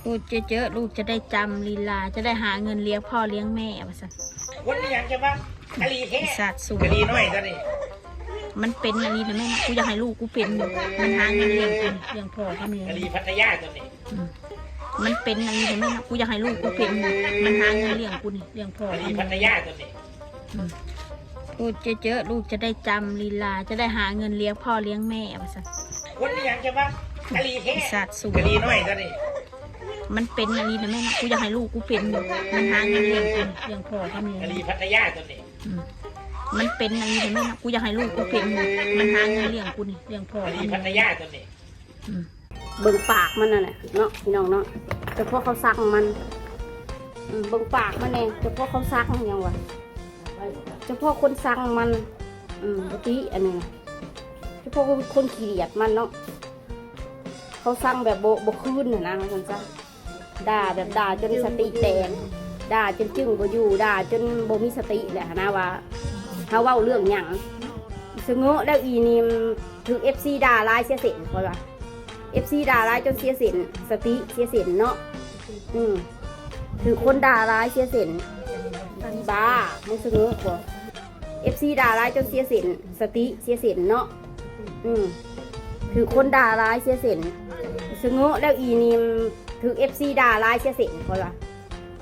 ພູດເຈີໆ ລູກຈະໄດ້ຈຳລີລາ ຈະໄດ້ຫາເງິນລ້ຽງພໍ່ລ້ຽງແມ່ວ່າຊັ້ນ. ຄົນອີ່ຫຍັງຈະວ່າກະຫຼີແທ້ ອີສາດສູງ ກະຫຼີນ້ອຍຕົວນີ້. ມັນເປັນອີ່ຫຼີນະແມ່ເນາະ ກູຢາກໃຫ້ລູກກູເປັນ ມັນຫາເງິນລ້ຽງກູ ລ້ຽງພໍ່ກັບແມ່ ກະຫຼີພັດທະຍາຕົວນີ້. ອືມ ມັນເປັນອີ່ຫຼີນະແມ່ເນາະ ກູຢາກໃຫ້ລູກກູເປັນ ມັນຫາເງິນລ້ຽງກູນີ້ ລ້ຽງພໍ່ກັບແມ່ ກະຫຼີພັດທະຍາຕົວນີ້. ອືມ ພູດເຈີໆ ລູກຈະໄດ້ຈຳລີລາ ຈະໄດ້ຫາເງິນລ້ຽງພໍ່ລ້ຽງແມ່ວ່າຊັ້ນ. ຄົນອີ່ຫຍັງຈະວ່າກະຫຼີແທ້ ອີສາດສູງ ກະຫຼີນ້ອຍຕົວນີ້. ມັນເປັນອີ່ຫຼີນະແມ່ເນາະ ກູຢາກໃຫ້ລູກກູເປັນ ມັນຫາເງິນລ້ຽງກູ ລ້ຽງພໍ່ກັບແມ່ ກະຫຼີພັດທະຍາຕົວນີ້. ອືມ ມັນເປັນອີ່ຫຼີນະແມ່ເນາະ ກູຢາກໃຫ້ລູກກູເປັນ ມັນຫາເງິນລ້ຽງກູນີ້ ລ້ຽງພໍ່ກັບແມ່ ກະຫຼີພັດທະຍາຕົວນີ້. ອືມ ເບິ່ງປາກມັນນັ້ນແຫຼະເນາະ ພີ່ນ້ອງເນາະ ເຈົ້າພວກເຂົາສັກມັນ. ອືມ ເບິ່ງປາກມັນແດ່ ເຈົ້າພວກເຂົາສັກຫຍັງວະ ເຈົ້າພວກຄົນສັກມັນ. ອືມ ບໍ່ຕິອັນນີ້ນະ ເຈົ້າພວກຄົນຂີ້ດຽດມັນເນາະ ເຂົາສັກແບບບໍ່ ບໍ່ຄືນຫັ້ນນະ ວ່າຊັ້ນຊະ. ດ່າແບບດ່າຈົນສະຕິແຕກ ດ່າຈົນຈຶ່ງບໍ່ຢູ່ ດ່າຈົນບໍ່ມີສະຕິແຫຼະຫັ້ນນະ ວ່າເຮົາເວົ້າເລື່ອງຫຍັງ. ສະເຫງີແລ້ວອີນີ້ ຖືກເອັຟຊີດ່າຫຼາຍເສຍເສັ້ນ ຂ້ອຍວ່າ ເອັຟຊີດ່າຫຼາຍຈົນເສຍເສັ້ນ ສະຕິເສຍເສັ້ນເນາະ. ອືມ ຖືກຄົນດ່າຫຼາຍເສຍເສັ້ນ ອີບ້າ ມຶງສະເຫງີບໍ່? ເອັຟຊີດ່າຫຼາຍຈົນເສຍເສັ້ນ ສະຕິເສຍເສັ້ນເນາະ. ອືມ ຖືກຄົນດ່າຫຼາຍເສຍເສັ້ນ. ສະເຫງີແລ້ວອີນີ້ ຖືກເອັຟຊີດ່າຫຼາຍເສຍເສັ້ນ ຂ້ອຍວ່າ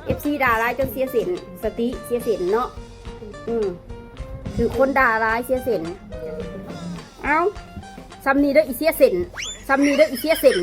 ເອັຟຊີດ່າຫຼາຍຈົນເສຍເສັ້ນ ສະຕິເສຍເສັ້ນເນາະ. ອືມ ຖືກຄົນດ່າຫຼາຍເສຍເສັ້ນ. ເອົ້າ ຊ່ຳນີ້ເດີອີເສຍເສັ້ນ ຊ່ຳນີ້ເດີອີເສຍເສັ້ນ.